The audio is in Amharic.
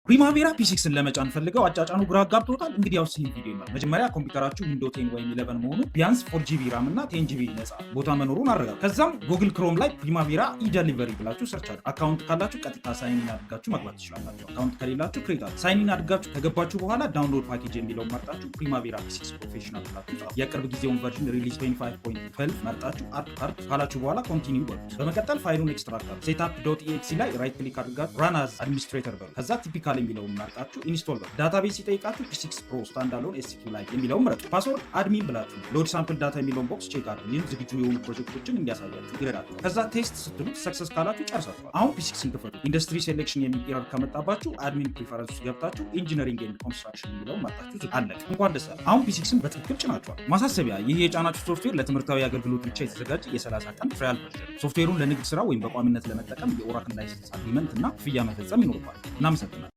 Primavera P6ን ለመጫን ፈልገው አጫጫኑ ግራ አጋብቶታል። እንግዲያውስ ይህን ቪዲዮ ይመር። መጀመሪያ ኮምፒውተራችሁ Windows 10 ወይም 11 መሆኑ፣ ቢያንስ 4 GB RAM እና 10 GB ነፃ ቦታ መኖሩን አረጋግጡ። ከዛም Google Chrome ላይ Primavera eDelivery ብላችሁ search አድርጉ። Account ካላችሁ ቀጥታ sign in አድርጋችሁ መግባት ትችላላችሁ። Account ከሌላችሁ create አድርጉ። Sign in አድርጋችሁ ከገባችሁ በኋላ download package የሚለውን መርጣችሁ Primavera P6 Professional ብላችሁ ጻፉ። የቅርብ ጊዜውን version release 25.12 መርጣችሁ add cart ካላችሁ በኋላ continue በሉት። በመቀጠል ፋይሉን extract አድርጉ። setup.exe ላይ right click አድርጋችሁ run as administrator በሉ። ከዛ typical የሚለውን መርጣችሁ install በሉ። Database ሲጠይቃችሁ P6 Pro standalone SQLite የሚለውን ምረጡ። Password admin ብላችሁ load sample data የሚለውን box check አድርጉ። ይህም ዝግጁ የሆኑ ፕሮጀክቶችን እንዲያሳያችሁ ይረዳል። ከዛ test ስትሉት success ካላችሁ ጨርሳችኋል። አሁን P6ን ክፈቱ። Industry selection የሚል error ከመጣባችሁ admin preference ውስጥ ገብታችሁ engineering and construction የሚለውን መርጣችሁ አለቀ። እንኳን ደስ አለ። አሁን P6ን በትክክል ጭናችኋል። ማሳሰቢያ፣ ይህ የጫናችሁ ሶፍትዌር ለትምህርታዊ አገልግሎት ብቻ የተዘጋጀ የ30 ቀን trial version። ሶፍትዌሩን ለንግድ ስራ ወይም በቋሚነት ለመጠቀም የ Oracle license agreement እና ክፍያ መፈጸም ይኖርባል። እናመሰግናለን።